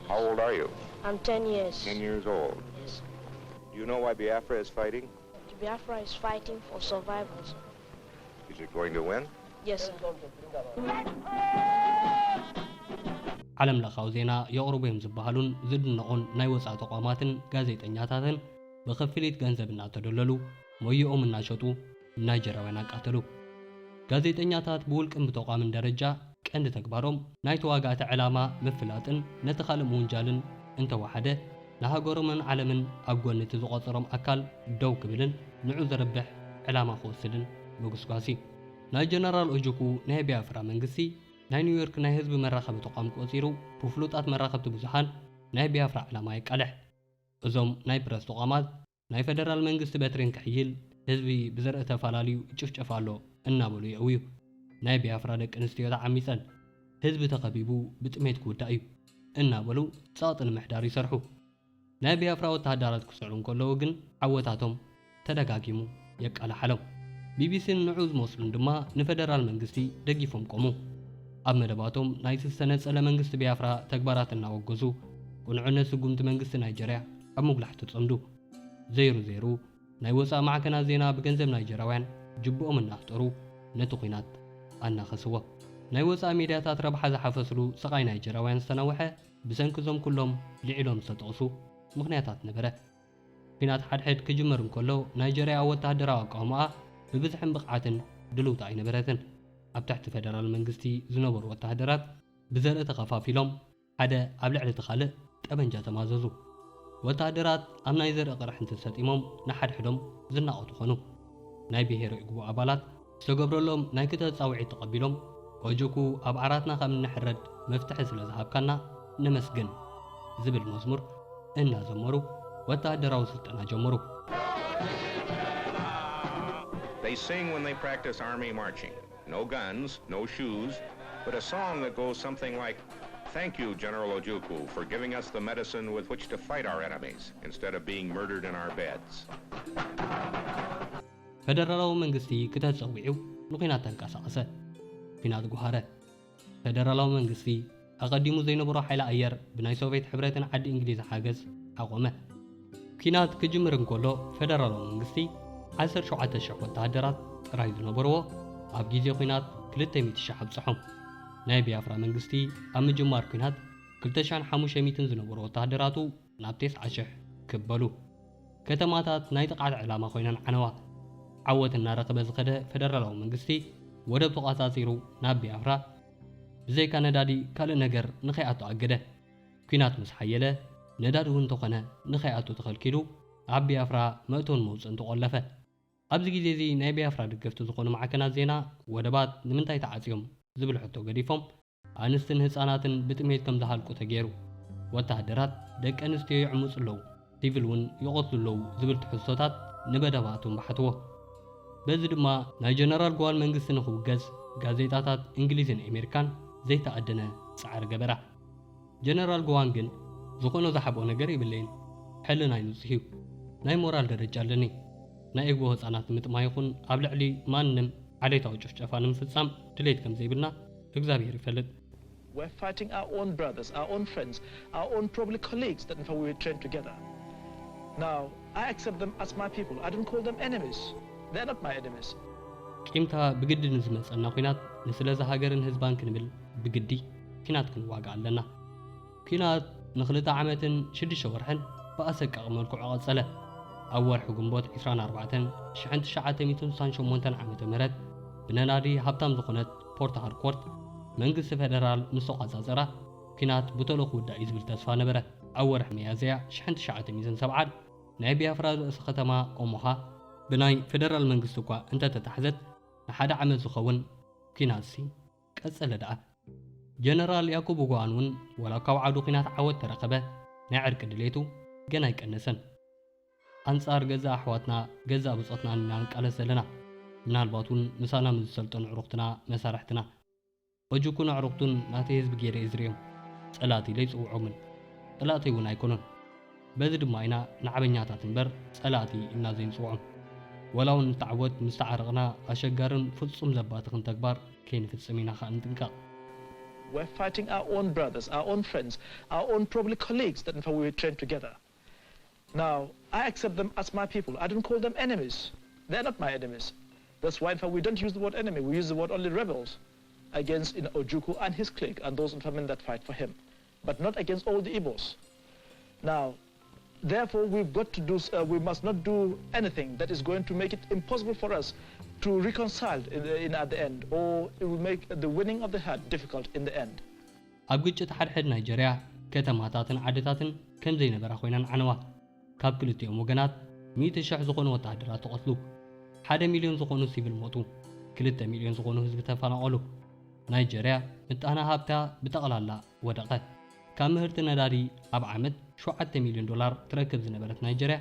How old are you? I'm ten years. Ten years old. Yes. Do you know why Biafra is fighting? Biafra is fighting for survival. Is it going to win? Yes, sir. ዓለም ለኻዊ ዜና የቕርቡ እዮም ዝበሃሉን ዝድነቑን ናይ ወፃኢ ተቋማትን ጋዜጠኛታትን ብኽፍሊት ገንዘብ እናተደለሉ ሞይኦም እናሸጡ ናይጀራውያን ኣቃተሉ። ጋዜጠኛታት ብውልቅን ብተቋምን ደረጃ ቀንዲ ተግባሮም ናይ ተዋጋእቲ ዕላማ ምፍላጥን ነቲ ካልእ ምውንጃልን እንተወሓደ ንሃገሮምን ዓለምን ኣብ ጎኒ እቲ ዝቖጸሮም ኣካል ደው ክብልን ንዑ ዘርብሕ ዕላማ ክወስድን ምጉስጓስ እዩ። ናይ ጀነራል ኦጁኩ ናይ ቢያፍራ መንግስቲ ናይ ኒውዮርክ ናይ ህዝቢ መራኸቢ ተቋም ቆጺሩ ብፍሉጣት መራኸብቲ ብዙሓን ናይ ቢያፍራ ዕላማ የቃልሕ። እዞም ናይ ፕረስ ተቋማት ናይ ፈደራል መንግስቲ በትሪ እንክሕይል ህዝቢ ብዘርኢ ተፋላልዩ ይጭፍጨፍ ኣሎ እናበሉ የእውዩ። ናይ ቢያፍራ ደቂ ኣንስትዮ ተዓሚጸን ህዝቢ ተኸቢቡ ብጥሜት ክውዳእ እዩ እናበሉ ጸቕጢ ንምሕዳር ይሰርሑ። ናይ ቢያፍራ ወተሃደራት ክስዕሩ እንከለዉ ግን ዓወታቶም ተደጋጊሙ የቃልሓሎም። ቢቢሲን ንዑ ዝመስሉን ድማ ንፈደራል መንግስቲ ደጊፎም ቆሙ። ኣብ መደባቶም ናይቲ ዝተነጸለ መንግስቲ ቢያፍራ ተግባራት እናወገዙ ቅኑዕነት ስጉምቲ መንግስቲ ናይጀርያ ኣብ ምጉላሕ ተጸምዱ። ዘይሩ ዘይሩ ናይ ወጻኢ ማዕከናት ዜና ብገንዘብ ናይጀርያውያን ጅብኦም እናፍጠሩ ነቲ ኲናት ኣናኸስዎ። ናይ ወጻኢ ሚድያታት ረብሓ ዝሓፈስሉ ስቓይ ናይጀርያውያን ዝተናውሐ ብሰንኪ እዞም ኩሎም ልዒሎም ዝተጠቕሱ ምኽንያታት ነበረ። ኲናት ሓድሕድ ክጅመር እንከሎ ናይጀርያ ኣብ ወተሃደራዊ ኣቃውማኣ ብብዝሕን ብቕዓትን ድልውቲ ኣይነበረትን። ኣብ ትሕቲ ፈደራል መንግስቲ ዝነበሩ ወተሃደራት ብዘርኢ ተኸፋፊሎም ሓደ ኣብ ልዕሊ እቲ ካልእ ጠበንጃ ተማዘዙ። ወተሃደራት ኣብ ናይ ዘርኢ ቅርሕንቲ ሰጢሞም ንሓድሕዶም ዝናቐቱ ኾኑ። ናይ ብሄር ኢግቦ ኣባላት ዝተገብረሎም ናይ ክተት ጻውዒት ተቐቢሎም፣ ኦጁኩ ኣብ ዓራትና ከም እንሕረድ መፍትሒ ስለ ዝሃብካና ነመስግን ዝብል መዝሙር እናዘመሩ ወተሃደራዊ ስልጠና ጀመሩ። They sing when they practice army marching. No guns, no shoes, but a song that goes something like, "Thank you, General Ojukwu, for giving us the medicine with which to fight our enemies instead of being murdered in our beds." ፈደራላዊ መንግስቲ ክተት ጸዊዑ ንኲናት ተንቀሳቐሰ። ኲናት ጓሃረ። ፈደራላዊ መንግስቲ ኣቐዲሙ ዘይነበሮ ሓይሊ ኣየር ብናይ ሶቭየት ሕብረትን ዓዲ እንግሊዝ ሓገዝ ኣቖመ። ኲናት ክጅምር እንከሎ ፈደራላዊ መንግስቲ ዓሰርተ ሸውዓተ ሽሕ ወተሃደራት ጥራይ ዝነበርዎ ኣብ ግዜ ኲናት ክልተ ሚእቲ ሽሕ ኣብጽሖም። ናይ ቢያፍራ መንግስቲ ኣብ ምጅማር ኲናት ክልተ ሽሕን ሓሙሽተ ሚእትን ዝነበሩ ወተሃደራቱ ናብ ተስዓ ሽሕ ክብ በሉ። ከተማታት ናይ ጥቕዓት ዕላማ ኮይነን ዓነዋ። ዓወት እናረኸበ ዝኸደ ፈደራላዊ መንግስቲ ወደብ ተቖጻጺሩ ናብ ቢያፍራ ብዘይካ ነዳዲ ካልእ ነገር ንኸይኣቱ ኣገደ። ኲናት ምስ ሓየለ ነዳዲ እውን እንተኾነ ንኸይኣቱ ተኸልኪሉ ኣብ ቢያፍራ መእተውን መውፅእን ተቖለፈ። ኣብዚ ግዜ እዚ ናይ ቢያፍራ ደገፍቲ ዝኾኑ ማዕከናት ዜና ወደባት ንምንታይ ተዓፅዮም ዝብል ሕቶ ገዲፎም ኣንስትን ህፃናትን ብጥሜት ከም ዝሃልቁ ተገይሩ። ወተሃደራት ደቂ ኣንስትዮ ይዕምፁ ኣለዉ፣ ሲቪል እውን ይቐትሉ ኣለዉ ዝብል ትሕዝቶታት ንበደባቱ ኣንባሓትዎ። በዚ ድማ ናይ ጀነራል ጎዋን መንግስቲ ንኽውገዝ ጋዜጣታት እንግሊዝን ኣሜሪካን ዘይተኣደነ ፃዕሪ ገበራ። ጀነራል ጎዋን ግን ዝኾኖ ዝሓብኦ ነገር የብለይን። ሕልናይ ንፁህ እዩ። ናይ ሞራል ደረጃ ኣለኒ። ናይ እግቦ ህፃናት ንምጥማይ ይኹን ኣብ ልዕሊ ማንም ዓሌታዊ ጭፍጨፋ ንምፍፃም ድሌት ከም ዘይብልና እግዚኣብሔር ይፈልጥ። We're fighting our own brothers, our own friends, our own probably colleagues that in fact we trained together. Now, I accept them as my people. I don't call them enemies. They're not my enemies. ቂምታ ብግዲ ንዝመፀና ኲናት ንስለዚ ሃገርን ህዝባን ክንብል ብግዲ ኲናት ክንዋጋእ ኣለና። ኲናት ንኽልተ ዓመትን ሽዱሽተ ወርሕን ብኣሰቃቒ መልክዑ ቀጸለ። ኣብ ወርሒ ግንቦት ዕስራን ኣርባዕተን ሽሕን ትሽዓተ ሚእትን ስሳን ሸሞንተን ዓመተ ምህረት ብነዳዲ ሃብታም ዝኾነት ፖርት ሃርኮርት መንግስቲ ፈደራል ምስ ተቋጻጸራ ኲናት ብቶሎ ክውዳእ እዩ ዝብል ተስፋ ነበረ። ኣብ ወርሒ መያዝያ ሽሕን ትሽዓተ ሚእትን ሰብዓን ናይ ቢያፍራ ርእሲ ከተማ ኦሞሃ ብናይ ፈደራል መንግስቲ እኳ እንተተታሕዘት ንሓደ ዓመት ዝኸውን ኲናትሲ ቀጸለ ደኣ። ጀነራል ያኩቡ ጎዋን እውን ዋላ እኳ ኣብ ዓውዲ ኲናት ዓወት ተረኸበ፣ ናይ ዕርቂ ድሌቱ ገና ኣይቀነሰን። ኣንጻር ገዛእ ኣሕዋትና ገዛእ ብጾትናን ኢና ንቃለስ ዘለና። ምናልባት እውን ምሳና ምስ ዝሰልጠኑ ኣዕሩኽትና መሳርሕትና። ኦጁኩን ኣዕሩኽቱን ናተይ ህዝቢ ገይረ እየ ዝርእዮም። ጸላእቲ ኢለ ኣይጽውዖምን። ጸላእተይ እውን ኣይኮኑን። በዚ ድማ ኢና ንዓበኛታት እምበር ጸላእቲ ኢልና ዘይንጽውዖም። ወላ እውን ንተዓወት ምስ ተዓረቕና ኣሸጋርን ፍጹም ዘባትኽን ተግባር ከይንፍጽም ኢና ከኣ ንጥንቀቕ። We're fighting our own brothers, our own friends, our own probably colleagues that in fact we trained together. Now, I accept them as my people. I don't call them enemies. They're not my enemies. That's why in fact we don't use the word enemy. We use the word only rebels against in Ojuku and his clique and those in fact that fight for him, but not against all the Igbos. Now, therefore, we've got to do, uh, we must not do anything that is going to make it impossible for us to reconcile in, in at the end, or it will make the winning of the heart difficult in the end. ኣብ ግጭት ሓድሕድ ናይጀርያ ከተማታትን ዓድታትን ከም ዘይነበራ ኮይነን ዓነዋ። ካብ ክልቲኦም ወገናት ሚእቲ ሽሕ ዝኾኑ ወተሃደራት ተቐትሉ፣ ሓደ ሚልዮን ዝኾኑ ሲቪል ሞቱ፣ ክልተ ሚልዮን ዝኾኑ ህዝቢ ተፈናቐሉ። ናይጀርያ ምጣነ ሃብታ ብጠቕላላ ወደቐ። ካብ ምህርቲ ነዳዲ ኣብ ዓመት ሸውዓተ ሚልዮን ዶላር ትረክብ ዝነበረት ናይጀርያ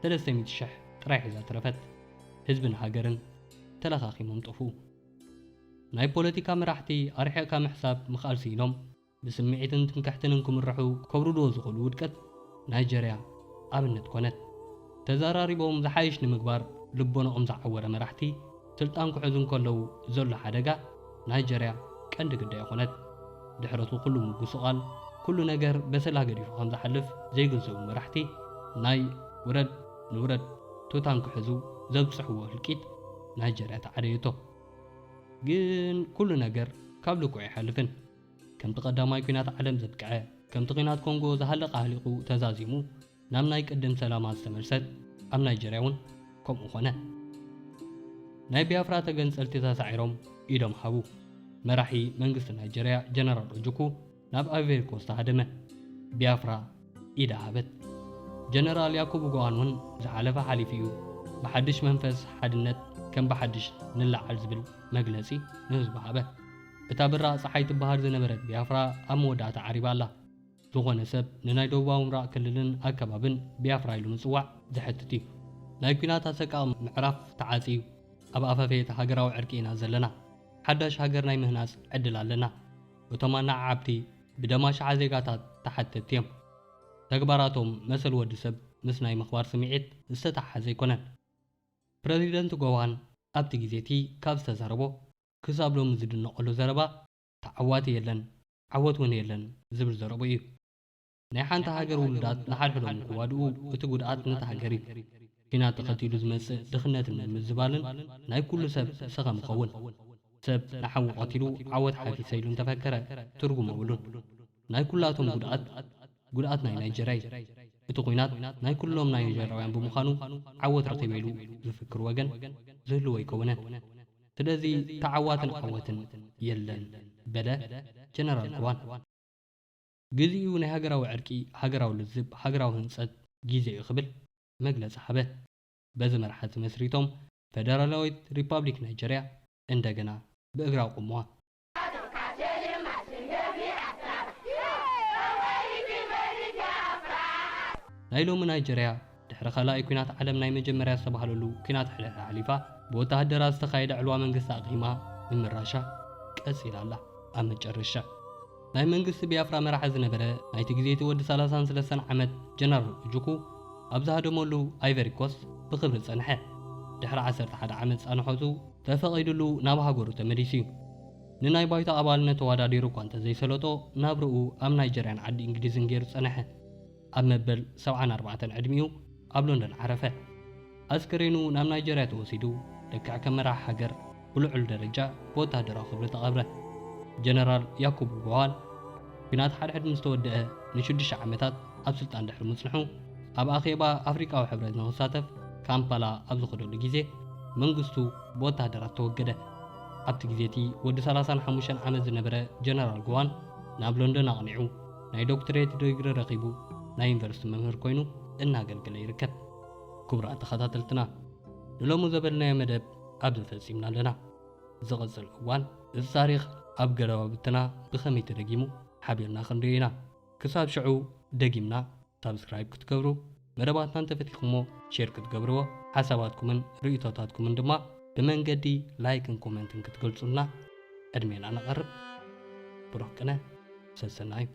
ሰለስተ ሚእቲ ሽሕ ጥራይ ሒዛ ተረፈት። ህዝብን ሃገርን ተለኻኺሞም ጠፍኡ። ናይ ፖለቲካ መራሕቲ ኣርሒቕካ ምሕሳብ ምኽኣል ስኢኖም ብስምዒትን ትምክሕትን እንክምርሑ ከውርድዎ ዝኽእሉ ውድቀት ናይጀርያ ኣብነት ኮነት። ተዘራሪቦም ዝሓይሽ ንምግባር ልቦናኦም ዝዓወረ መራሕቲ ስልጣን ክሕዙ እንከለዉ ዘሎ ሓደጋ ናይጀርያ ቀንዲ ግዳይ ኮነት። ድሕረቱ ኩሉ ምጉስቓል ኩሉ ነገር በሰላ ገዲፉ ከም ዝሓልፍ ዘይግንዘቡ መራሕቲ ናይ ውረድ ንውረድ ቱታን ክሕዙ ዘብጽሕዎ ህልቂት ናይጀርያ ተዓደየቶ። ግን ኩሉ ነገር ካብ ልክዑ ኣይሓልፍን። ከምቲ ቀዳማይ ኲናት ዓለም ዘብቅዐ፣ ከምቲ ኲናት ኮንጎ ዝሃለቐ ኣህሊቑ ተዛዚሙ ናብ ናይ ቅድም ሰላማ ዝተመልሰት ኣብ ናይጀርያ እውን ከምኡ ኾነ። ናይ ቢያፍራ ተገንጸልቲ ተሳዒሮም ኢዶም ሃቡ። መራሒ መንግስቲ ናይጀርያ ጀነራል ኦጁኩ ናብ ኣይቨሪ ኮስት ተሃደመ። ቢያፍራ ኢዳ ሃበት። ጀነራል ያኩቡ ጎዋን እውን ዝሓለፈ ሓሊፉ እዩ፣ ብሓድሽ መንፈስ ሓድነት ከም ብሓድሽ ንለዓል ዝብል መግለጺ ንህዝቡ ሃበ። እታ ብራቕ ጸሓይ ትበሃል ዝነበረት ቢያፍራ ኣብ መወዳእታ ዓሪባ ኣላ። ዝኾነ ሰብ ንናይ ደቡባዊ ምብራቕ ክልልን ኣከባብን ቢያፍራ ኢሉ ምጽዋዕ ዘሕትት እዩ። ናይ ኲናት ኣሰቃቒ ምዕራፍ ተዓጽዩ፣ ኣብ ኣፋፌት ሃገራዊ ዕርቂ ኢና ዘለና። ሓዳሽ ሃገር ናይ ምህናጽ ዕድል ኣለና። እቶም ኣነዓዓብቲ ብደም ኣሽሓት ዜጋታት ተሓተትቲ እዮም። ተግባራቶም መሰል ወዲ ሰብ ምስ ናይ ምኽባር ስምዒት ዝተተሓሓዘ ኣይኮነን። ፕረዚደንት ጎዋን ኣብቲ ግዜ እቲ ካብ ዝተዛረቦ ክሳብ ሎሚ ዝድነቐሉ ዘረባ፣ "ተዓዋቲ የለን፣ ዓወት እውን የለን" ዝብል ዘረቦ እዩ። ናይ ሓንቲ ሃገር ውሉዳት ንሓድሕዶም ክዋድኡ እቲ ጉድኣት ነታ ሃገር እዩ። ኲናት ተኸቲሉ ዝመጽእ ድኽነትን ምምዝባልን ናይ ኩሉ ሰብ ሰኸም ይኸውን። ሰብ ንሓዉ ቀቲሉ ዓወት ሓፊሰ ኢሉ እንተፈከረ ትርጉም የብሉን። ናይ ኩላቶም ጉድኣት፣ ጉድኣት ናይ ናይጀርያ እዩ። እቲ ኲናት ናይ ኩሎም ናይጀርያውያን ብምዃኑ ዓወት ረኺበ ኢሉ ዝፍክር ወገን ዝህልዎ ኣይከውንን። ስለዚ ተዓዋትን ዓወትን የለን በለ ጀነራል ጎዋን። ግዜኡ ናይ ሃገራዊ ዕርቂ፣ ሃገራዊ ልዝብ፣ ሃገራዊ ህንጸት ግዜ እዩ ክብል መግለጺ ሃበ። በዚ መርሓ ተመስሪቶም ፈደራላዊት ሪፓብሊክ ናይጀርያ እንደገና ብእግራ ኣቆምዋ። ናይ ሎሚ ናይጀርያ ድሕሪ ካልኣይ ኲናት ዓለም ናይ መጀመርያ ዝተባህለሉ ኲናት ሕድሕድ ሓሊፋ ብወተሃደራት ዝተኻየደ ዕልዋ መንግስቲ ኣቕሂማ ምምራሻ ቀጺላ ኣላ። ኣብ መጨረሻ ናይ መንግስቲ ቢያፍራ መራሒ ዝነበረ ናይቲ ግዜ እቲ ወዲ ሰላሳን ሰለስተን ዓመት ጀነራል ኡጁኩ ኣብ ዝሃደመሉ ኣይቨሪ ኮስት ብኽብሪ ጸንሐ። ድሕሪ ዓሰርተ ሓደ ዓመት ጻንሖቱ ተፈቒዱሉ ናብ ሃገሩ ተመሊሱ እዩ። ንናይ ባይቶ ኣባልነት ተወዳዲሩ እኳ እንተዘይሰለጦ ናብርኡ ኣብ ናይጀርያን ዓዲ እንግሊዝን ገይሩ ጸንሐ። ኣብ መበል ሰብዓን ኣርባዕተን ዕድሚኡ ኣብ ሎንደን ዓረፈ። ኣስከሬኑ ናብ ናይጀርያ ተወሲዱ ልክዕ ከም መራሒ ሃገር ብልዑል ደረጃ ብወተሃደራዊ ክብሪ ተቐብረ። ጀነራል ያኩቡ ጎዋን ኲናት ሓድሕድ ምስ ተወደአ ንሽዱሽተ ዓመታት ኣብ ስልጣን ድሕሪ ምጽንሑ ኣብ ኣኼባ ኣፍሪቃዊ ሕብረት ንኽሳተፍ ካምፓላ ኣብ ዝኸደሉ ግዜ መንግስቱ ብወተሃደራት ተወገደ። ኣብቲ ግዜ እቲ ወዲ ሰላሳን ሓሙሽተን ዓመት ዝነበረ ጀነራል ጎዋን ናብ ሎንደን ኣቕኒዑ ናይ ዶክትሬት ዲግሪ ረኺቡ ናይ ዩኒቨርሲቲ መምህር ኮይኑ እናገልገለ ይርከብ። ክቡራት ተኸታተልትና፣ ንሎሚ ዘበልናዮ መደብ ኣብዚ ፈጺምና ኣለና። ዝቕጽል እዋን እዚ ታሪኽ ኣብ ገረባብትና ብኸመይ ተደጊሙ ሓቢርና ክንሪኦ ኢና። ክሳብ ሽዑ ደጊምና ሳብስክራይብ ክትገብሩ፣ መደባትና እንተፈቲኹሞ ሼር ክትገብርዎ፣ ሓሳባትኩምን ርእይቶታትኩምን ድማ ብመንገዲ ላይክን ኮመንትን ክትገልጹልና ዕድሜና ነቐርብ። ብሩኽ ቅነ፣ ሰሰናዩ።